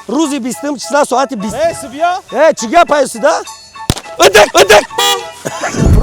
Рӯзи 20-ум числа соати 20. Э, субия. Э, чӣ гап аюсида? Ыдак, ыдак.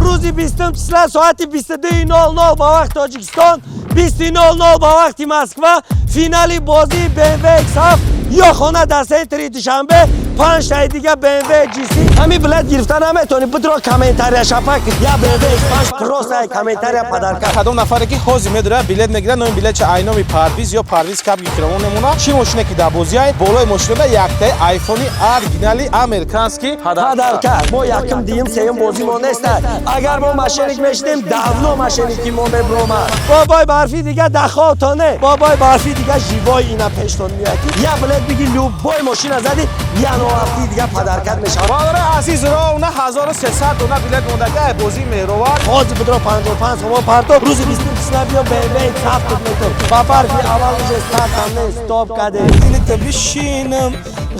Рӯзи 20-ум числа соати 22:00 ба вақти Тоҷикистон, 20:00 ба вақти Москва, финали бозии BMW X7 ё хона дар центри Душанбе, панҷтаи дига BMW GC. Ҳамин билет гирифта наметавонӣ, бидро комментария шапак, я BMW X5 просто комментария подарка. Кадом нафаре ки ҳозир медора, билет мегирад, номи билетча айноми Парвиз ё Парвиз кабги хиромон мемонад. Чӣ мошине ки дар бозиай, болои мошинода яктаи айфони оригинали американский подарка. Мо якум, дуюм, сеюм бозӣ мо неста. Агар мо мошенник мешидем, давно мошенники мо мебуромад. Бобои барфӣ дига дахотоне, бобои барфӣ дига живой ина пештон меяд ки я билет биги, любой мошина зади, я ноҳафти дига подаркат мешавад. Бародари азиз, ровно 1300 дона билет мондага бозии меҳровар. Ҳозир бидро, 55 сомон парто, рӯзи 20-ум числа биё, BMW сафтут метон. Ба барфи аввал уже стартам нест, стоп каде. Дилта бишинам,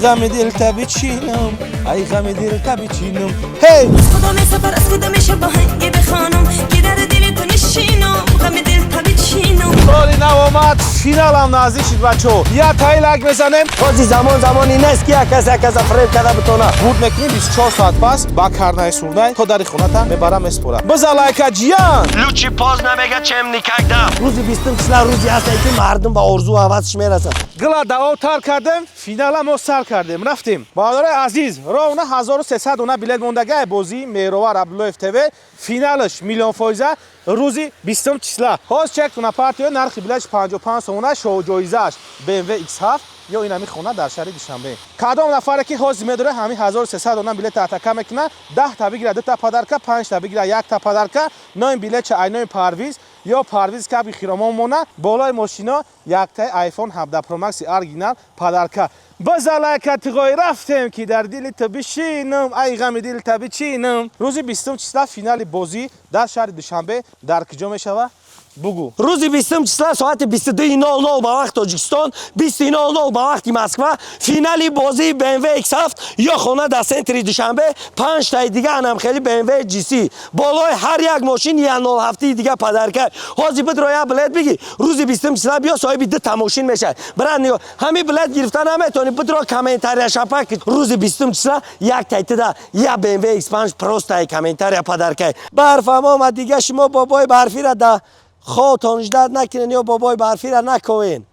ғами дилта бичинам, ай ғами дилта бичинам, ҳей. Аз кадом сафар, аз кадом шаб оҳанге бихонам, ки дар дили ту нишинам, ғами дилта бичинам. Соли нав омад, финалам наздик шид, бачо, я таи лайк мезанем. Ҳозир замон замони нест, ки як кас як каса фиреб карда битона. Бурд мекунем, 24 соат пас ба карнаи сурнай то дари хоната мебарам, меспорам. Биза лайка, ҷиян. Лучше поздно мега, чем никогда. Рӯзи 20-ум числа рӯзи ҳаста, ки мардум ба орзу ҳавасш мерасад. Гила даво тар кардем, финала мо сар кардем, рафтем. Бародари азиз, ровно 1300 дона билет мондага бозии Меҳровар Абдуллоев ТВ, финалаш миллионфоиза рӯзи 20-ум числа. Ҳоз чектуна партиё, нархи билетш 55 сомона, шоҳҷоизааш BMW X7 ё инами хона дар шаҳри Душанбе. Кадом нафаре ки ҳозир медора, ҳамин 1300 дона билета атака мекунад, 10-та бигира, дута подарка, панҷта бигира, якта подарка. Номи билетча айноми Парвиз ё Парвиз каби хиромон мона, болои мошино яктаи iPhone 17 Pro Max оригинал подарка. Биза лайка, тиғои, рафтем, ки дар дили ту бишинам, ай ғами дил та бичинам. Рӯзи 20-ум числа финали бозӣ дар шаҳри Душанбе дар куҷо мешавад, бугӯ. Рӯзи 20-ум числа соати 22:00 ба вақти Тоҷикистон, 20:00 ба вақти Москва, финали бозии BMW X7 ё хона дар центри Душанбе, панҷтаи дига анам хели BMW GC, болои ҳар як мошин я 07 дига подарка. Ҳозир бидро, я билет биги, рӯзи 20-ум числа биё, соҳиби дута мошин мешавад. Брат, нигоҳ, ҳамин билет гирифта наметавонӣ, бидро, комментария шапак, рӯзи 20-ум числа як тайтида я BMW X5 просто комментария подарка. Барфам омад дига, шумо бобои барфира да хотон ждать накунен ё бобои барфира наковен.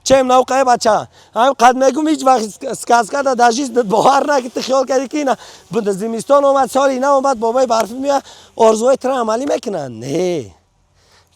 Чем науқае, бача, ҳам қад мегум, ҳеҷ вақт сказка да дар жизнь бовар наки. Ту хиёл кардӣ, ки ина зимистон омад, соли нав омад, бобои барфӣ меояд, орзуҳои туро амалӣ мекунанд. Не,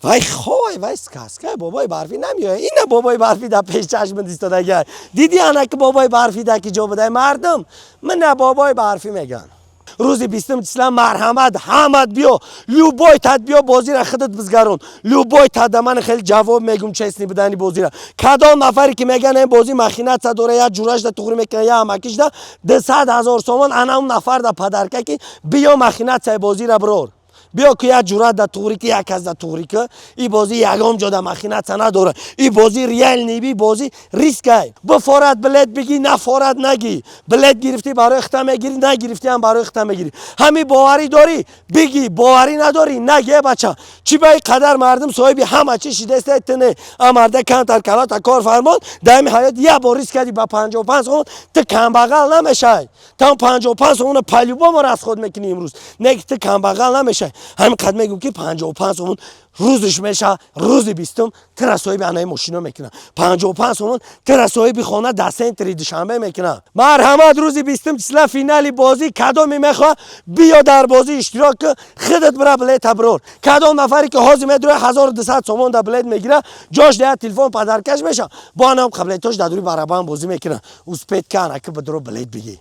вай хой, вай сказка, бобои барфӣ намеояд. Ина бобои барфӣ дар пеш чашмат истодагиа. Дидӣ, ана ки бобои барфӣ дар ки ҷо будай? Мардум мина бобои барфӣ мегӯянд. Рӯзи 20-ум числа марҳамат, ҳамат биё, любой тат биё, бозира худат бизгарон. Любой тада ман хеле ҷавоб мегум, честный будани бозира. Кадом нафаре ки меган, ин бозӣ махинация дора, я ҷурашда туғри мекунад, я амакишда, 200 000 сомон ана он нафар да подарка, ки биё, махинацияи бозира бирор. Биё, ки як ҷурат да туғри ки, як кас да туғри ки, и бозӣ ягон ҷо да махинация надора. И бозӣ реальный, би бозӣ рискай. Бифорад, билет бигӣ, нафорад, нагӣ. Билет гирифтӣ, барои хита мегирӣ, нагирифтӣ ҳам барои хита мегирӣ. Ҳамин боварӣ дорӣ, бигӣ, боварӣ надорӣ, нагӣ. Э бача, чӣ ба ин қадар мардум соҳиби ҳама чӣ шидаста, ту не? Амарда камтар калата кор фармон. Дар ҳамин ҳаёт як бор риск кардӣ ба 55 сомон, ту камбағал намешавӣ. Там 55 сомона по-любому расход мекунӣ имрӯз, не ки ту камбағал намешавӣ. Ҳамин қад мегӯм, ки 55 сомон рӯзш меша, рӯзи 20-ум тура соҳиби анаи мошино мекунад. 55 сомон тура соҳиби хона дар центри Душанбе мекунад. Марҳамат, рӯзи 20-ум числа финали бозӣ. Кадоме мехоҳад, биё, дар бозӣ иштирок кун, худат бира, билета бирор. Кадом нафаре ки ҳозир медура, 1200 сомон да билет мегира, ҷош да телефон подаркаш меша. Бо анам қаблетош дар дури барабан бозӣ мекунад. Успеть ка, анаки бидуро, билет бигӣ.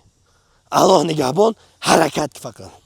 Аллоҳ нигаҳбон, ҳаракат ки фақат.